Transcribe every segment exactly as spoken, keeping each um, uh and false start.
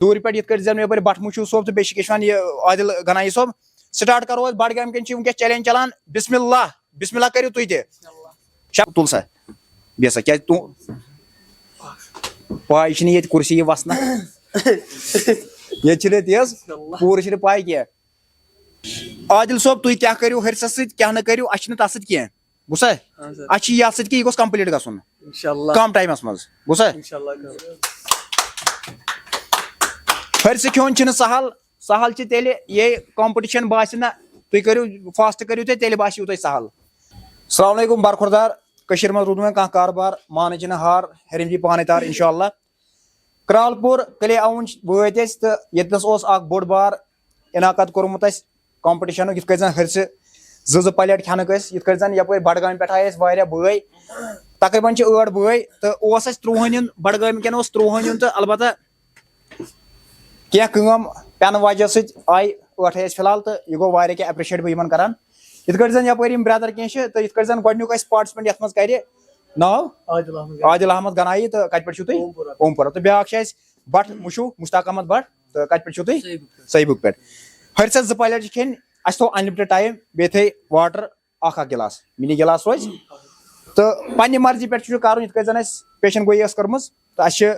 دوٗرِ پٮ۪ٹھ یِتھ کٲٹھۍ زَن مےٚ یَپٲرۍ بٹ مُشوٗ صٲب تہٕ بیٚیہِ چھِ کیٛاہ چھِ وَنان یہِ عادل گنایی صٲب۔ سٹارٹ کَرو أسۍ۔ بڈگامہِ کٮ۪ن چھِ وٕنکیٚس چیلنج چلان۔ بسم اللہ، بسم اللہ کٔرِو تُہۍ تہِ۔ شب تُل سا۔ بیٚیہِ سا کیٛازِ تُ-، پاے چھِنہٕ ییٚتہِ کُرسی یہِ وَسنہ۔ ییٚتہِ چھِنہٕ ییٚتہِ یہِ حظ پوٗرٕ چھِنہٕ پاے کینٛہہ۔ عادل صٲب، تُہۍ کیٛاہ کٔرِو ہرسَس سۭتۍ، کیٛاہ نہٕ کٔرِو، اَسہِ چھِنہٕ تَتھ سۭتۍ کینٛہہ۔ بوٗزتھا؟ ہاں سر۔ اَسہِ چھِ یَتھ سۭتۍ کہِ یہِ گوٚژھ کمپلیٖٹ گژھُن انشاءاللہ۔ کم ٹایمَس منٛز۔ بوٗزتھا؟ انشاءاللہ کرو۔ ہرسہٕ کھیوٚن چھِنہٕ سہل، سہل چھِ تیٚلہِ یے کمپٹیشن باسہِ نہ، تُہۍ کٔرِو فاسٹ کٔرِو تُہۍ، تیٚلہِ باسیو تۄہہِ سہل۔ السلام علیکم برخوردار، کٔشیٖرِ منٛز روٗد وۄنۍ کانٛہہ کاربار، مانٕچ نہٕ ہار، ہیٚرِم دی پانے تار انشاءاللہ۔ کرالپور کلے آوُن وٲتۍ أسۍ تہٕ ییٚتنَس اوس اکھ بوٚڑ بار انعقاد کوٚرمُت اَسہِ کمپٹیشنُک، یِتھ کٔنۍ زَن ہرسہِ زٕ زٕ پلیٹ کھٮ۪نہٕ ٲسۍ، یِتھ کٔنۍ زَن یَپٲرۍ بڈگامہِ پٮ۪ٹھ آیہِ اَسہِ واریاہ بٲے، تقریٖباً چھِ ٲٹھ بٲے، تہٕ اوس اَسہِ ترٛوہَن یُن، بڈگامہِ کٮ۪ن اوس ترٛوہَن یُن، تہٕ البتہ کینٛہہ کٲم پٮ۪نہٕ وجہ سۭتۍ آیہِ ٲٹھے أسۍ فی الحال، تہٕ یہِ گوٚو واریاہ کینٛہہ ایپرِشیٹ بہٕ یِمن کران۔ یِتھ کٲٹھۍ زَن یَپٲرۍ یِم برٛدر کینٛہہ چھِ، تہٕ یِتھ کٲٹھۍ زَن گۄڈٕنیُک اَسہِ پارٹِسِپینٹ یَتھ منٛز کرِ ناو عادل احمد گنایی۔ عادل احمد گنایی، تہٕ کَتہِ پٮ۪ٹھ چھِو تُہۍ؟ اوم پورہ۔ اوم پورہ۔ تہٕ بیٛاکھ چھِ اَسہِ بٹ مُشوٗ مُشتاق احمد بٹ، تہٕ کَتہِ پٮ۪ٹھ چھِو تُہۍ؟ سیبُک پٮ۪ٹھ۔ سیبُک پٮ۪ٹھ۔ ہرسَس زٕ پلیٹ چھِ کھٮ۪نۍ، اَسہِ تھوٚو انلِمٹِڈ ٹایم، بیٚیہِ تھٲے واٹر اکھ اکھ گِلاس، منی گِلاس روزِ۔ تہٕ پننہِ مرضی پٮ۪ٹھ چھُ یہِ کرُن، یِتھ کٲٹھۍ زن اَسہِ پیشن گویی ٲس کٔرمٕژ، تہٕ اَسہِ چھِ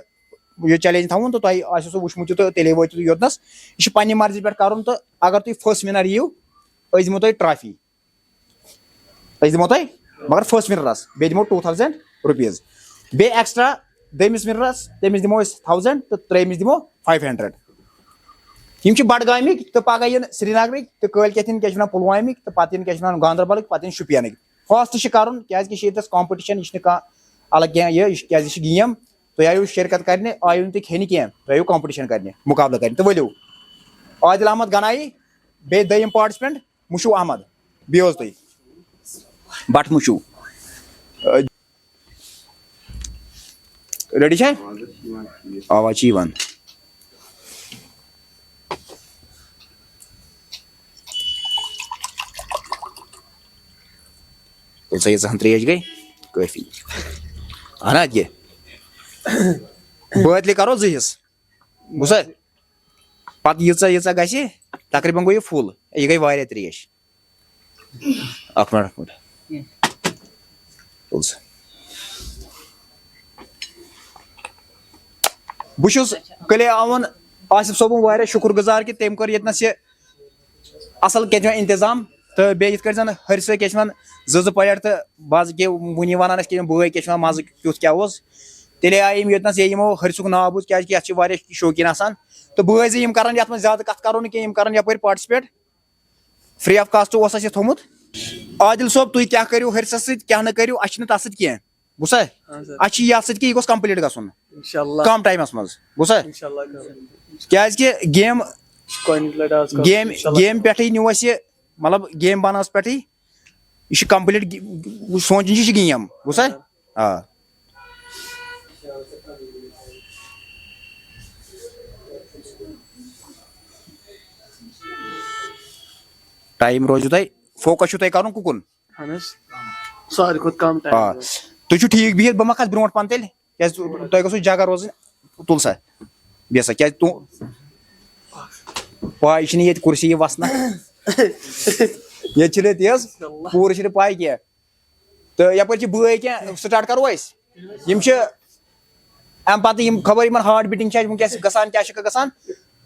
یہِ چیلنج تھاوُن، تہٕ تۄہہِ آسیو سُہ وٕچھمُت تہِ، تہٕ تیٚلے وٲتِو تُہۍ یوٚتنس۔ یہِ چھُ پننہِ مرضی پٮ۪ٹھ کرُن، تہٕ اگر تُہۍ فٔسٹ وِنر یِیِو، أسۍ دِمو تۄہہِ ٹرافی، أسۍ دِمو تۄہہِ، مگر فٔسٹ ونرس بیٚیہِ دِمو ٹوٗ تھاوزنڈ رُپیٖز، بیٚیہِ ایکسٹرا دوٚیمِس ونرس تٔمِس دِمو أسۍ تھاوزنڈ تہٕ ترٛیٚیمِس دِمو فایو ہنڈرڈ۔ یِم چھِ بڈگامٕکۍ تہٕ پگاہ یِن سرینگرٕکۍ تہٕ کٲلۍ کٮ۪تھ یِن کیٛاہ چھِ وَنان پُلوامِکۍ تہٕ پَتہٕ یِن کیٛاہ چھِ وَنان گاندربلٕکۍ، پَتہٕ یِن شُپینٕکۍ۔ فاسٹ چھِ کَرُن، کیٛازِکہِ یہِ چھِ ییٚتٮ۪س کمپٹیشن، یہِ چھِنہٕ کانٛہہ الگ کینٛہہ، یہِ یہِ چھِ، کیٛازِ یہِ چھِ گیم۔ تُہۍ آیِو شرکت کَرنہِ، آیِو نہٕ تُہۍ کھیٚنہِ کینٛہہ، تُہۍ آیِو کمپٹیشن کَرنہِ، مُقابلہٕ کَرنہِ، تہٕ ؤلِو۔ عادل احمد گنایی، بیٚیہِ دوٚیِم پارٹِسپینٹ مُشوٗ احمد، بیٚیہِ اوس تُہۍ بٹ مُشوٗ۔ ریڈی چھا؟ آواز چھِ یِوان۔ تُل سا، ییٖژاہ ہن ترٛیش گٔے کٲفی۔ اہن حظ، یہِ بٲتلہِ کرو زٕ حصہٕ۔ بوٗزتھا؟ پتہٕ ییٖژاہ ییٖژاہ گژھِ، تقریٖباً گوٚو یہِ فُل۔ یہِ گٔے واریاہ ترٛیش۔ اکھ منٹ، اکھ منٹ۔ تُل سا۔ بہٕ چھُس کلے آوُن آصف صٲبُن واریاہ شُکُر گُزار کہِ تٔمۍ کوٚر ییٚتنَس یہِ اَصٕل کیٛاہ چھِ وَنان اِنتِظام۔ تہٕ بیٚیہِ یِتھ کٲٹھۍ زَن ہرسہٕ کیٛاہ چھِ وَنان زٕ زٕ پلیٹ تہٕ بازٕ کہِ وٕنی وَنان اَسہِ کہِ یِم بٲے کیٛاہ چھِ وَنان مَزٕ کیُتھ کیٛاہ اوس۔ تیٚلے آیہِ یِم ییٚتنَس، ییٚلہِ یِمو ہرسُک ناو بوٗز، کیٛازِکہِ یَتھ چھِ واریاہ شوقیٖن آسان۔ تہٕ بٲے زٕ یِم کَرَن یَتھ منٛز زیادٕ کَتھ کَرو نہٕ کینٛہہ، یِم کَرَن یَپٲرۍ پارٹِسِپیٹ۔ فری آف کاسٹ اوس اَسہِ یہِ تھوٚمُت۔ عادل صٲب، تُہۍ کیٛاہ کٔرِو ہرسَس سۭتۍ، کیٛاہ نہٕ کٔرِو، اَسہِ چھِنہٕ تَتھ سۭتۍ کینٛہہ۔ بوٗزتھا؟ اہن سا۔ اَسہِ چھِ یَتھ سۭتۍ کہِ یہِ گوٚژھ کمپلیٖٹ گژھُن انشاءاللہ۔ کم ٹایمَس منٛز۔ بوٗزتھا؟ انشاءاللہ کرو۔ کیٛازِکہِ گیم، گۄڈٕنِچ لَٹہِ آز کرو۔ گیم، انشاءاللہ۔ گیم پٮ۪ٹھٕے نیوٗ اَسہِ یہِ، مطلب گیم بَنٲوٕس پٮ۪ٹھٕے۔ یہِ چھِ کمپلیٖٹ گی-، سونٛچُن چھِ، یہِ چھِ گیم۔ بوٗزتھا؟ آ۔ ٹایم روزِو تۄہہِ، فوکس چھُو تۄہہِ کَرُن کُکُن؟ اہن حظ۔ ساروی کھۄتہٕ کم ٹایم آ۔ روزِ۔ تُہۍ چھِو ٹھیٖک بِہِتھ، بہٕ ما کھسہٕ برونٛٹھ پَہَن تیٚلہِ؟ کیٛازِ تُ-، تۄہہِ گوٚژھوُ جگہ روزٕنۍ۔ تُل سا۔ بیٚیہِ سا، کیٛازِ تُ-، پاے چھِنہٕ ییٚتہِ کُرسی یہِ وَسنہ۔ ییٚتہِ چھِنہٕ ییٚتہِ یہِ حظ، پوٗرٕ چھِنہٕ پاے کینٛہہ۔ تہٕ یَپٲرۍ چھِ بٲے کینٛہہ، سٹارٹ کَرو أسۍ۔ یِم چھِ اَمہِ پَتہٕ یِم خبر یِمَن ہارٹ بیٖٹِنٛگ چھِ اَسہِ وٕنکیٚس گژھان، کیٛاہ چھِ گژھان۔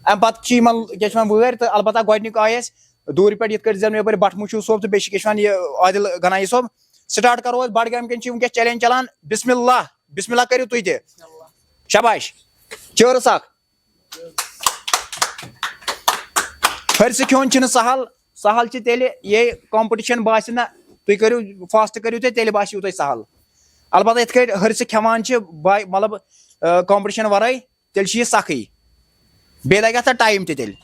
اَمہِ پَتہٕ چھِ یِمَن کیٛاہ چھِ وَنان وٲرۍ، تہٕ البتہ گۄڈٕنیُک آیہِ اَسہِ دوٗرِ پٮ۪ٹھ یِتھ کٲٹھۍ زَن یَپٲرۍ بَٹ مُشوٗ صٲب تہٕ بیٚیہِ چھِ کیٛاہ چھِ وَنان یہِ عادل گنایی صٲب۔ سٹارٹ کَرو أسۍ۔ بڈگامہِ کٮ۪ن چھِ وٕنکیٚس چیلنج چلان۔ بسم اللہ، بسم اللہ کٔرِو تُہۍ تہِ۔ شاباش۔ چٲرٕس اکھ۔ ہرسہٕ کھیوٚن چھُنہٕ سہل، سہل چھِ تیٚلہِ یے کمپٹیشن باسہِ نہ، تُہۍ کٔرِو فاسٹ کٔرِو تُہۍ، تیٚلہِ باسیو تۄہہِ سہل۔ البتہ یِتھ کٲٹھۍ ہرسہٕ کھٮ۪وان چھِ با-، مطلب، آ، کمپٹیشن ورٲے، تیٚلہِ چھِ یہِ سخٕے۔ بیٚیہِ لگہِ اَتھ ٹایم تہِ تیٚلہِ۔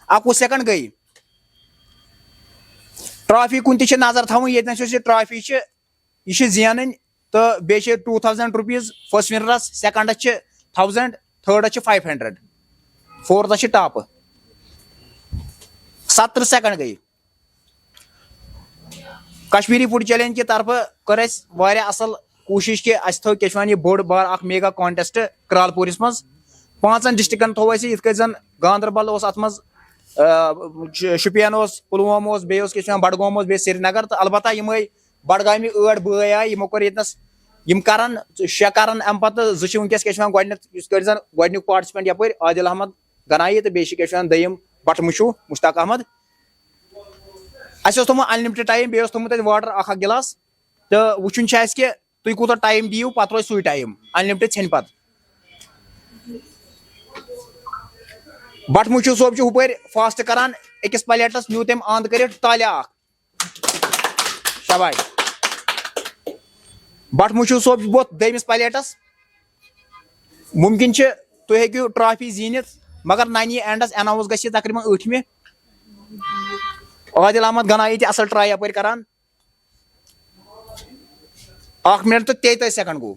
اَکوُہ سیکنڈ گٔے۔ ٹرافی کُن تہِ چھِ نظر تھاوٕنۍ، ییٚتہِ نَس یۄس یہِ ٹرافی چھِ، یہِ چھِ زینٕنۍ تہٕ بیٚیہِ چھِ ٹوٗ تھاوزنٛڈ رُپیٖز، فٔسٹ وِنرَس، سیکنڈَس چھِ تھاوزنٛڈ، تھٲڈَس چھِ فایِو ہنڈرڈ، فورتھَس چھِ ٹاپہٕ۔ ستترٕہ سیکنڈ گٔے۔ کشمیٖری فوڈ چیلنج کہِ طرفہٕ کٔر اَسہِ واریاہ اَصٕل کوٗشِش کہِ اَسہِ تھٲو کیٛاہ چھِ وَنان یہِ بوٚڑ بار اَکھ میگا کانٹیسٹ کرٛالپوٗرِس منٛز۔ پانٛژن ڈسٹرکن تھوٚو اَسہِ، یِتھ کٔنۍ زن گاندربل اوس، اتھ منٛز آ، ش- شُپین اوس، پُلووم اوس، بیٚیہِ اوس کیٛاہ چھِ وَنان، بڈگوم اوس، بیٚیہِ سرینگر، تہٕ البتہ یِمے بڈگامہِ ٲٹھ بٲے آے، یِمو کوٚر ییٚتنس، یِم کرن، شےٚ کرن اَمہِ پتہٕ، زٕ چھِ وٕنکیٚس کیٛاہ چھِ وَنان گۄڈٕنیتھ، یُس کٔرۍ زن گۄڈٕنیُک پارٹسپینٹ یپٲرۍ عادل احمد گنایی تہٕ بیٚیہِ چھِ کیٛاہ چھِ وَنان دوٚیِم بٹہٕ مُچھوٗ مشتاق احمد۔ اَسہِ اوس تھوٚمُت انلمٹڈ ٹایم، بیٚیہِ اوس تھوٚمُت اَسہِ واٹر اکھ اکھ گِلاس، تہٕ وٕچھُن چھُ اَسہِ کہِ تُہۍ کوٗتاہ ٹایم دِیِو، پتہٕ روزِ سُے ٹایم انلمٹڈ ژھیٚنہِ پتہٕ۔ بٹ مُچھو صٲب چھُ ہُپٲرۍ فاسٹ کران، أکِس پلیٹس نیوٗ تٔمۍ اند کٔرِتھ تالیا اکھ۔ شاباش۔ بٹ مُچھو صٲب چھُ ووٚتھ دوٚیمِس پلیٹس۔ مُمکِن چھُ تُہۍ ہیٚکِو ٹرافی زیٖنِتھ، مگر ننہِ اینڈس اناؤنس گژھِ یہِ تقریباً ٲٹھمہِ۔ عادل احمد گنایی تہِ اصل ٹراے یپٲرۍ کران۔ اکھ منٹ تہٕ تیٚتٲجی سیکنڈ گوٚو۔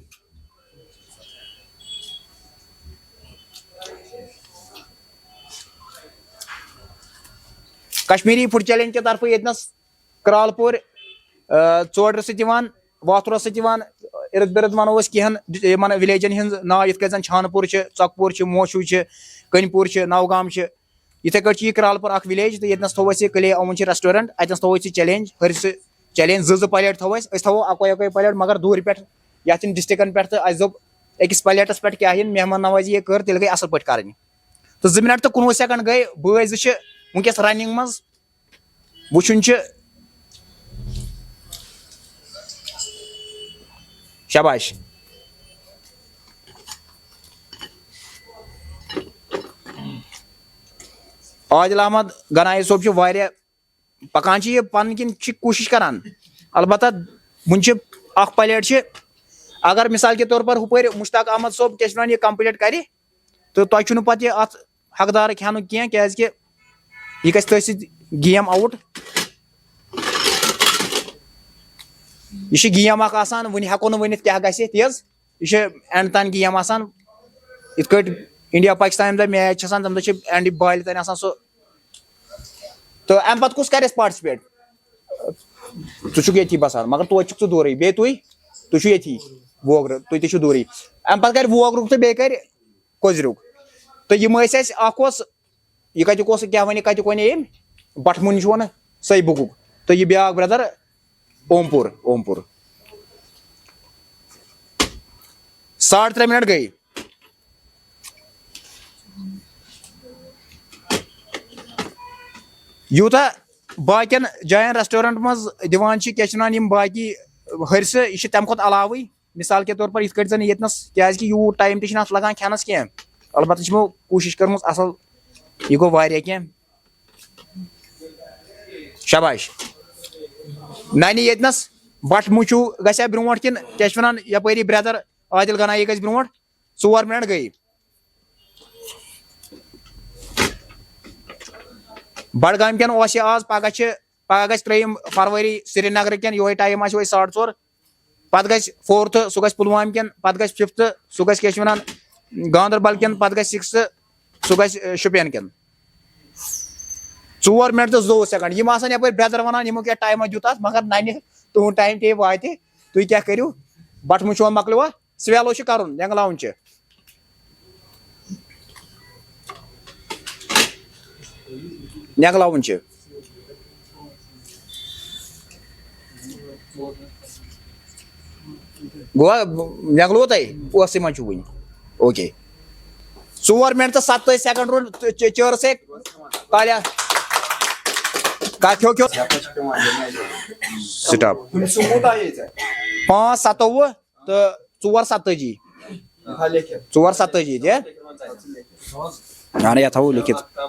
کشمیری فوڈ چیلنج کہِ طرفہٕ ییٚتنس کرالپور، آ، ژوڈرٕ سۭتۍ یِوان، واتھرس سۭتۍ یِوان، ارد برد ونو أسۍ کینٛہن یِمن ولیجن ہٕنٛز ناو، یِتھ کٔنۍ زن چھانہٕ پوٗر چھِ، ژۄکہٕ پوٗر چھِ، موشوٗ چھِ، کٔنۍ پوٗر چھِ، نوگام چھِ۔ یِتھے کٲٹھۍ چھِ یہِ کرالپور اکھ ولیج تہٕ ییٚتنس تھوٚو اَسہِ یہِ کلے اووُن چھِ ریسٹورنٹ، اتنس تھوٚو اَسہِ یہِ چیلنج، ہرسہٕ چیلنج زٕ زٕ پلیٹ تھوٚو اَسہِ، أسۍ تھاوو اکوے اکوے پلیٹ مگر دوٗرِ پٮ۪ٹھ، یتھ چھِنہٕ ڈسٹرکن پٮ۪ٹھ تہٕ اَسہِ دوٚپ أکِس پلیٹس پٮ۪ٹھ کیٛاہ یِن، مہمان نوازی یہِ کٔر، تیٚلہِ گٔے اصل پٲٹھۍ کرٕنۍ۔ تہٕ زٕ منٹ تہٕ کُنوُہ سیکنڈ گٔے، بٲے زٕ چھِ وٕنکیٚس رننگ منٛز۔ وٕچھُن چھُ۔ شاباش۔ عادل احمد گنایی صٲب چھُ واریاہ پکان، چھِ یہِ پنٕنۍ کِنۍ چھِ کوٗشش کران، البتہ وُنہِ چھِ اکھ پلیٹ چھِ، اگر مثال کے طور پر ہُپٲرۍ مشتاق احمد صٲب کیٛاہ چھِ وَنان، یہِ کمپلیٹ کرِ، تہٕ تۄہہِ چھُنہٕ پتہٕ یہِ اتھ حقدار کھٮ۪نُک کینٛہہ، کیازِ کہِ یہِ گژھِ تٔتھۍ سۭتۍ گیم آوُٹ۔ یہِ چھِ گیم اکھ آسان، وُنہِ ہٮ۪کو نہٕ ؤنِتھ کیٛاہ گژھِ، تیز۔ یہِ چھِ اینڈ تام گیم آسان، یِتھ کٲٹھۍ انڈیا پاکستان ییٚمہِ دۄہ میچ چھِ آسان، تَمہِ دۄہ چھِ اینڈ بالہِ تانۍ آسان سُہ۔ تہٕ اَمہِ پتہٕ کُس کرِ اَسہِ پارٹسپیٹ؟ ژٕ چھُکھ ییٚتی بسان، مگر توتہِ چھُکھ ژٕ دوٗرٕے، بیٚیہِ تُہۍ، تُہۍ چھِو ییٚتی ووگرٕ، تُہۍ تہِ چھِو دوٗرٕے۔ اَمہِ پتہٕ کرِ ووگرُک تہٕ بیٚیہِ کرِ کۄزریُک۔ تہٕ یِم ٲسۍ اَسہِ، اکھ اوس، یہِ کتیُک اوس، کیٛاہ وَنہِ، کتیُک وَنہِ أمۍ؟ بٹھمُنہِ چھُ وَنان سیبُکُک۔ تہٕ یہِ بیٛاکھ برٛدر اومپوٗر، اومپوٗر۔ ساڑ ترٛےٚ منٹ گٔے۔ یوٗتاہ باقین جاین ریسٹورنٹ منٛز دِوان چھِ، کیٛاہ چھِ وَنان، یِم باقی ہرسہٕ، یہِ چھِ تَمہِ کھۄتہٕ علاوٕے۔ مثال کے طور پر یِتھ کٲٹھۍ زن ییٚتنس، کیازِ کہِ یوٗت ٹایم تہِ چھُنہٕ اتھ لگان کھٮ۪نس کینٛہہ، البتہ چھِ یِمو کوٗشش کٔرمٕژ اصل، یہِ گوٚو واریاہ کینٛہہ۔ شاباش۔ ننہِ ییٚتنس بٹ مُچھو گژھِ ہا برونٛٹھ کِنہٕ کیٛاہ چھِ ونان، یپٲری برٛدر عادل گنایی گژھِ برونٛٹھ؟ ژور منٹ گٔے۔ بڈگامہِ کٮ۪ن اوس یہِ آز، پگاہ چھِ، پگاہ گژھِ ترٛیٚیِم فروری سرینگرٕ کٮ۪ن، یِہوٚے ٹایم آسہِ یِہوٚے ساڑ ژور۔ پتہٕ گژھِ فورتھٕ، سُہ گژھِ پُلوامہِ کٮ۪ن، پتہٕ گژھِ ففتھٕ، سُہ گژھِ کیٛاہ چھِ وَنان، گاندربل کٮ۪ن، پتہٕ گژھِ سِکستھٕ، سُہ گژھِ، اے، شُپین کٮ۪ن۔ ژور منٹ تہٕ زٕتووُہ سیکنڈ۔ یِم آسن یپٲرۍ برٛدر وَنان، یِمو کیٛاہ ٹایما دیُت اَتھ، مگر ننہِ تُہُنٛد ٹایم تہِ واتہِ، تُہۍ کیٛاہ کٔرِو؟ بٹھٕ مُچھو مۄکلیوا؟ سویلو چھُ کرُن، نینگلاوُن چھُ۔ نینگلاوُن چھُ۔ گوٚوا، نینگلوو تۄہہِ؟ اوسُے منٛز چھُ وُنہِ۔ اوکے۔ ژور منٹ تہٕ ستٲجی سیکنڈ روٗد چ-، چٲرٕس ہے۔ تالیا۔ کا کھیو کھیو؟ سٹاپ۔ پانٛژھ ستووُہ۔ تہٕ ژور ستٲجی۔ ژور ستٲجی تہِ۔ اہن، یتھ تھاوو لیکھِتھ۔